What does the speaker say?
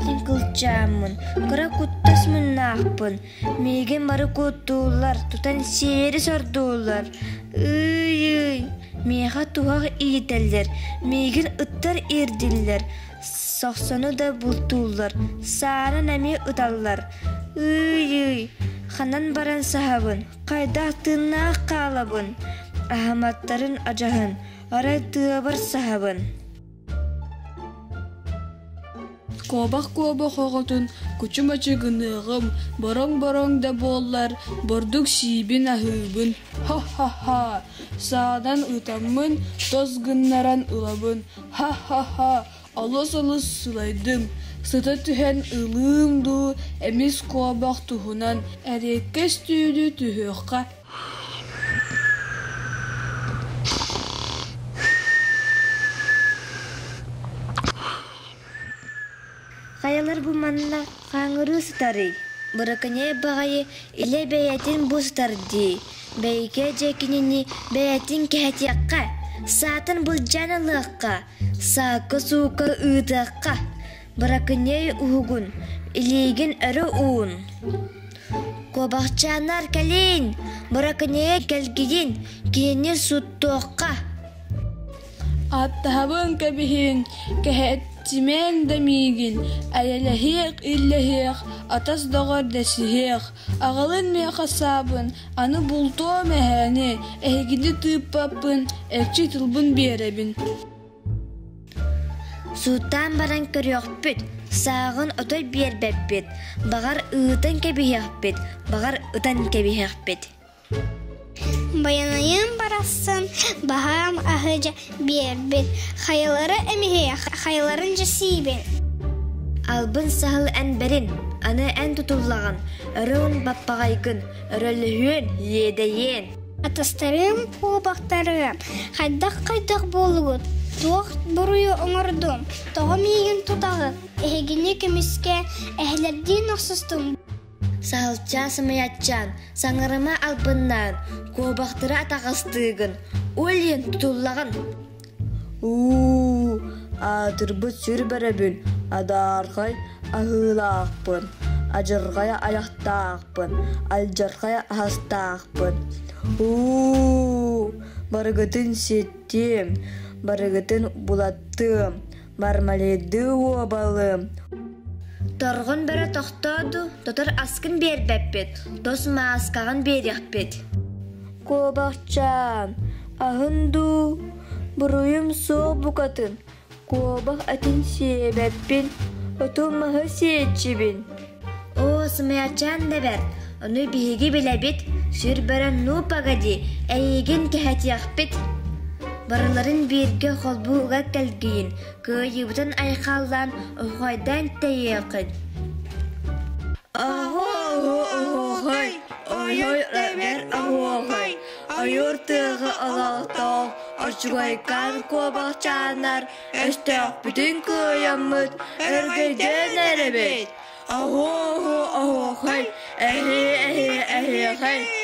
Мин кылчааммын, кыра куттас муннаахпын, миигин бары куттууллар, тутан сиэри сордууллар. Ыый-ыый, миэхэ туһах иитэллэр, миигин ыттар иирдиллэр, сохсону да бултууллар, саанан эмиэ ыталлар. Ыый-ыый, ханан баран саһабын, хайдах тыыннаах хаалабын, аһаматтарын адьаһын, арай тыабар саһабын. Куобах-куобах оҕотун кучу-мачы гыныаҕым, бороҥ-бороҥ да буоллар, бурдук сиибин-аһыыбын, ха-ха-ха, саанан ытаммын, тос гыннаран ылабын, ха-ха-ха, олус-олус сылайдым, сыта түһэн ылыым дуу, эмис куобах туһунан эриэккэс түүлү түһүөххэ. Хайалар бу манна хаҥырыы сытарый? Быраканьыай баҕайы илэ бэйэтин бу сытар дии, бэйикэ дьэ кинини бэйэтин кэһэтиэххэ, саатын былдьаан ылыахха, саакка-суука ыытыахха, Быракыньыай уһугун, илиигин өрө уун. Куобахчааннар кэлиин, быракыньыай кэлгийин, кинини суттуохха. Аттаһабын кэбиһин, кэһэттимэҥ да миигин, эйэлэһиэх, иллэһиэх, атас доҕор дэсиһиэх, аҕалын миэхэ саабын, аны бултуом эһээни, эһигини тыыппаппын, экчи тылбын биэрэбин. Сууттаан баран көрүөхпүт, сааҕын отой биэрбэппит, баҕар ыытан кэбиһиэхпит, баҕар ытан кэбиһиэхпит. Байанайым барахсан баһаам аһы дьэ биэрбит, хайалара эмиһиэх, хайаларын дьэ сиибин. Албын саһыл эн бэрин, аны эн тутуллаҕын, өрөөн баппаҕайгын, өрөлөһүөн, иэдэйиэн. Атастарым, куобахтарым, хайдах-хайдах буолугут, туох буруйу оҥордум, тоҕо миигин тутаҕыт, эһигини көмүскэ эһэлэрдиин охсустум. Саһылчаан сымыйаччаан, саҥарыма албыннаан, куобахтары атаҕастыыгын, ол иһин тутуллаҕын. Уу, аатырбыт сүр бөрөбүн, адаархай аһыылаахпын, адьырҕай айахтаахпын, алдьархай аһастаахпын. Уу, барыгытын ситтиэм, барыгытын булаттыам, мармаледыы уобалыам. Торҕон бөрө тохтоо дуу, тотор аскын биэрбэппит, тос мааскаҕын биэриэхпит. Куобахчаан, аһын дуу, буруйум суох букатын, куобах этин сиэбэппин, оту-маһы сиэччибин. Оо, сымыйачаан да бэрт, ону биһиги билэбит, сүр бөрө ну погоди, эйигин кэһэтиэхпит. Барыларын бииргэ холбуу ыга кэлгийин, кыайыыбытын айхаллаан оһуохайдаан тэйиэххит. Оһуохай, ойор эбэр оһуохай, ойуур тыаҕа олохтоох оччугайкаан куобахчааннар өстөөхпүтүн кыайаммыт өргөйдөөн эрэбит. Оһуоху оһуохай, эһи эһи эһиэхэй.